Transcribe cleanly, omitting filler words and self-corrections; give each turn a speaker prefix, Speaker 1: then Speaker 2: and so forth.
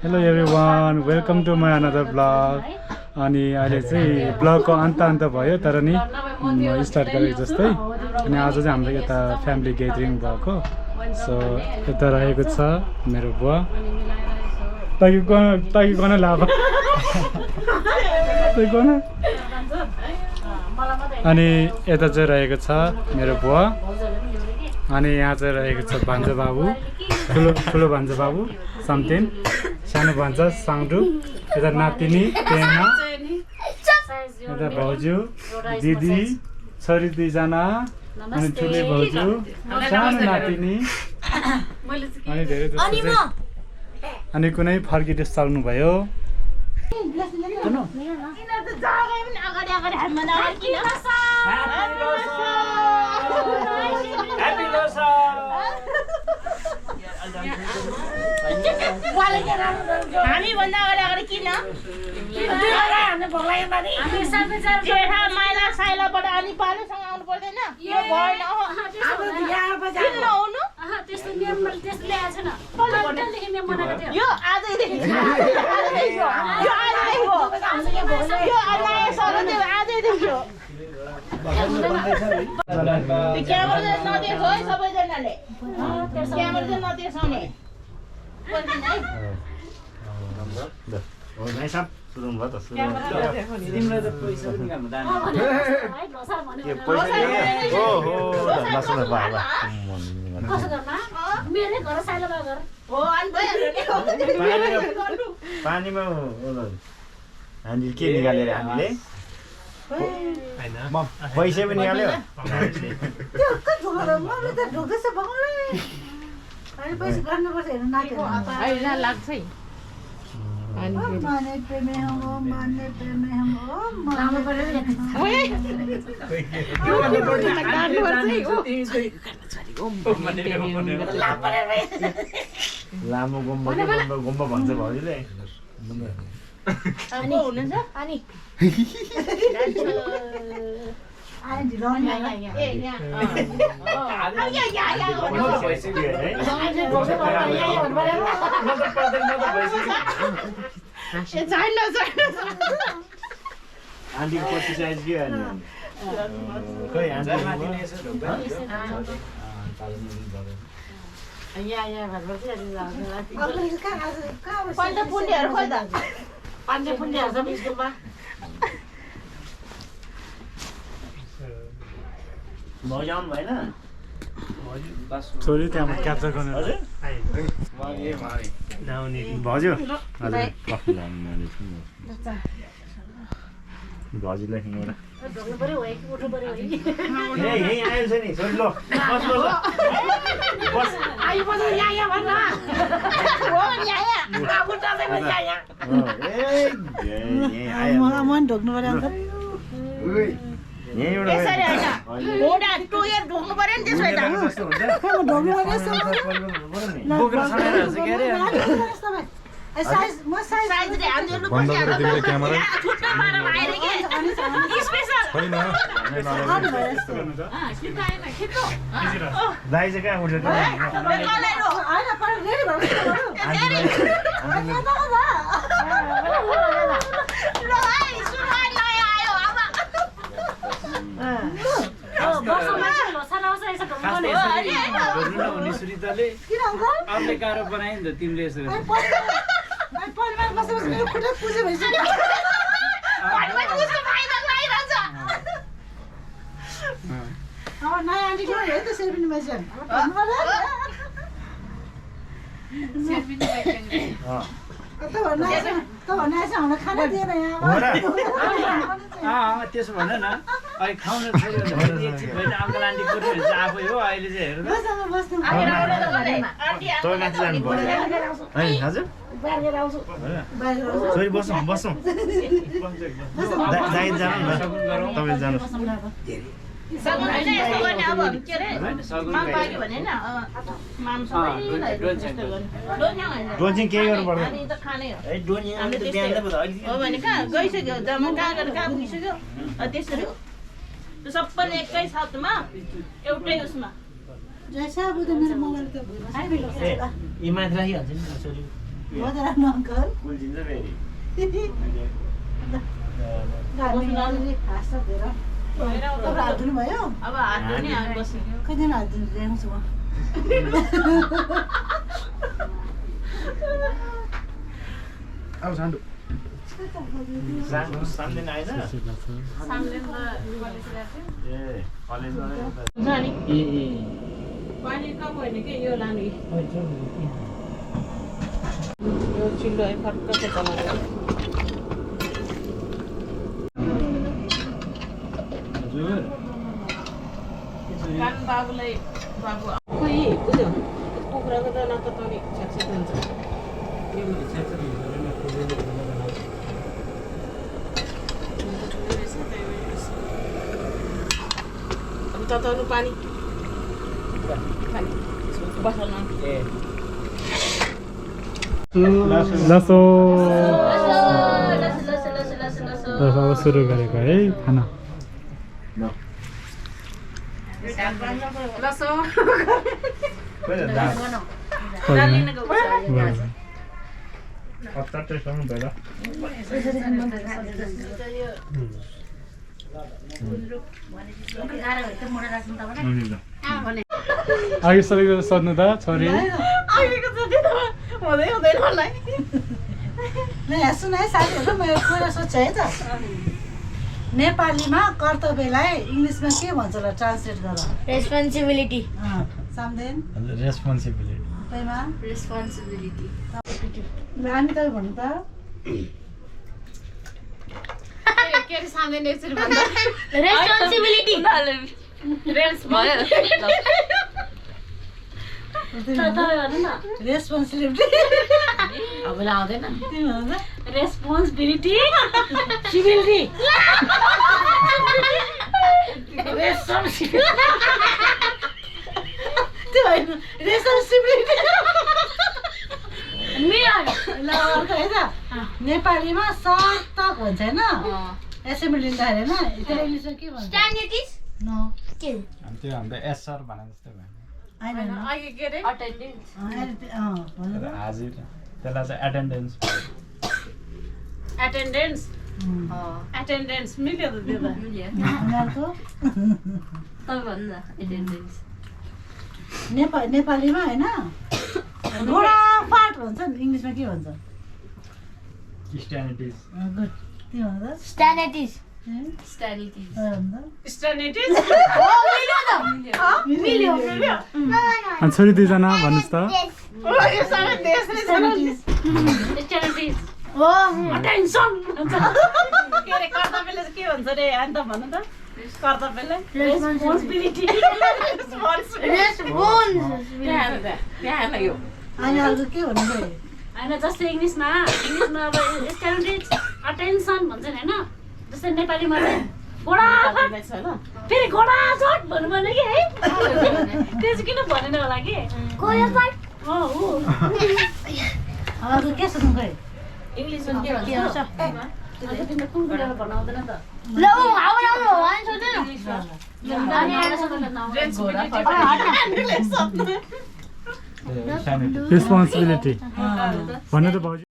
Speaker 1: Hello everyone, welcome to my another blog. अनि अहिले चाहिँ ब्लगको अन्त भयो, तर नि स्टार्ट गरेको जस्तै। अनि आज चाहिँ हाम्रो यता फ्यामिली ग्यादरिङ भएको। सो यता रहेको छ मेरो बुवा, ताकि लाभ अनि यता चाहिँ रहेको छ मेरो बुवा। अनि यहाँ चाहिँ रहेको छ भान्जा बाबु, ठुलो भान्जा बाबु समथिङ, सानो भान्जा साङडु, यता नातिनी पेना, यता भाउजू दिदी छोरी 2 जना, अनि ठुले भाउजू सानो नातिनी, अनि धेरै जस्तो चाहिँ अनि कुनै फर्किटे चल्नु भयो।
Speaker 2: हामी भन्दा अगाडि किन जेठा माइला साइलाबाट अनि पालुसँग आउनु पर्दैन? यो भएन यो आजैदेखि क्यामेरा नदेखो है सबैजनाले, क्यामेरा चाहिँ नदेखाउने।
Speaker 3: पानीमा हामीले के निकालेर हामीले पैसा पनि निकाल्यो। लामो गुम्बा भन्छ भाउजूले। आन्टीको 25 साइज के अनि खै आन्टी
Speaker 2: पुण्यहरू खोइ त पुण्यहरू छ स्कुलमा।
Speaker 3: भाउजू आउनु भएन?
Speaker 1: छोरी त्यहाँबाट क्याप्चर गर्नु
Speaker 3: भाउजू भाउजूलाई यहीँ आएको छ नि छोरी। ल
Speaker 2: मन ढोक्नु पर्यो यसरी होइन, घुँडा टुएर ढोक्नु पर्यो नि। त्यसो
Speaker 3: दाइ चाहिँ कहाँ उठेर
Speaker 4: अर्ले गाह्रो बनायो नि त तिमीले यसो त्यसो भन न। अहिले खाउन छोड्यो भने एकछिन भएन अङ्कल आन्टी कोठी हुन्छ आफै हो। अहिले चाहिँ हेर्नु
Speaker 3: हजुर छोरी बसौँ बसौँ दाइ जानु न, तपाईँ जानुहोस्। डोन्जिङ केही गर्नु पर्दैन।
Speaker 2: गइसक्यो जम्मा कहाँ गएर कहाँ पुगिसक्यो। त्यसरी सबैले एकै साथमा एउटै उसमा
Speaker 3: यी माथि राखिहाल्छ नि छोरी।
Speaker 5: बजाउनु अङ्कल
Speaker 3: उल्झिन्छ फेरि
Speaker 5: तपाईँ हात धुनुभयो
Speaker 2: अब हात धुने हामी बस्नु
Speaker 5: कतिजना हात धुनु ल्याउँछु म
Speaker 3: अब सान्डु सान्दिन आएन ए कलेजमा
Speaker 2: जाने
Speaker 3: ए
Speaker 2: पानी कम होइन कि यो लाने यो चिल्लो फर्कको चलाउने
Speaker 3: हजुर
Speaker 2: कान बाबुलाई बाबु खोइ बुझ्यो कुखुराको दाना त तनी छ्याक्छ्याक हुन्छ अब तताउनु पानी बसाल्नु
Speaker 1: लसो अब सुरु गरेको है खाना अघि सबैको सोध्नु त छोरी
Speaker 2: अहिलेको जति त हुँदै हुँदैन मलाई
Speaker 5: यहाँ सुन है साथीहरू म एउटा कुरा सोध्छु है त नेपालीमा कर्तव्यलाई इङ्ग्लिसमा के भन्छ र ट्रान्सलेट गर
Speaker 6: रेस्पोन्सिबिलिटी
Speaker 5: सामदेन
Speaker 3: रेस्पोन्सिबिलिटी
Speaker 5: तपाईँमा
Speaker 6: रेस्पोन्सिबिलिटी
Speaker 5: हामी तपाईँ भन्नु त
Speaker 2: के अरे साँदैन यसरी भन्दा
Speaker 6: रेस्पोन्सिबिलिटी
Speaker 2: रेल्स भयो
Speaker 5: रेस्पोन्सिबिलिटी
Speaker 2: अब आउँदैन
Speaker 5: तिमी भन्नु त
Speaker 2: रेस्पोन्सिबिलिटी सिभिलिटी
Speaker 5: त्यो होइन रेस्पोन्सिबिलिटी ल अर्को है त नेपालीमा सतक भन्छ होइन एसेम्बली लिँदाखेरि होइन त्यसलाई इङ्ग्लिसमा के भन्छ
Speaker 6: स्ट्यान्डर्डिज
Speaker 5: नो
Speaker 6: के
Speaker 3: त्यो हाम्रो एसआर भने जस्तै भयो
Speaker 5: होइन
Speaker 2: अघि के अरे
Speaker 6: अटेन्डेन्स
Speaker 5: भन्नु त
Speaker 3: हाजिर त्यसलाई चाहिँ एटेन्डेन्स
Speaker 2: एटेन्डेन्स एटेन्डेन्स मिल्यो त त्यो त
Speaker 5: उनीहरूको
Speaker 6: तपाईँ भन्नु न एटेन्डेन्स
Speaker 5: नेपालीमा होइन घोडा फाट भन्छ नि इङ्ग्लिसमा के भन्छ
Speaker 3: स्ट्यान्डिज
Speaker 5: गुड के भन्नु त
Speaker 6: स्ट्यान्डर्डिज
Speaker 5: ए?
Speaker 6: स्ट्यान्डर्डिज
Speaker 5: भन्नु त
Speaker 2: स्ट्यान्डर्डिज
Speaker 5: मिल्यो
Speaker 1: अनि छोरी दुईजना भन्नुहोस् त
Speaker 2: यो सबै देशले
Speaker 5: Seventies.
Speaker 6: स्ट्यान्डर्डिज
Speaker 2: टेन्सन भन्छ के अरे कर्तव्यले चाहिँ के भन्छ रे अन्त भन्नु त कर्तव्यले रेस्पोन्सिबिलिटी त्यहाँ यो
Speaker 5: अनि अर्को के भन्नु खोइ
Speaker 6: होइन जस्तै इङ्ग्लिसमा अब स्ट्यान्डर्डिज अटेन्सन भन्छ नि होइन जस्तै नेपालीमा चाहिँ घोडा फेरि घोडा चट भन्नु पर्ने कि है त्यो चाहिँ किन भनेन होला कि
Speaker 5: अर्को के सोध्नु खोइ
Speaker 2: इङ्ग्लिसमा के भन्छ
Speaker 6: अन्त तिमीले कुन कुराहरू बनाउँदैन त
Speaker 1: रेस्पोन्सिबिलिटी भन्नु त भाउजू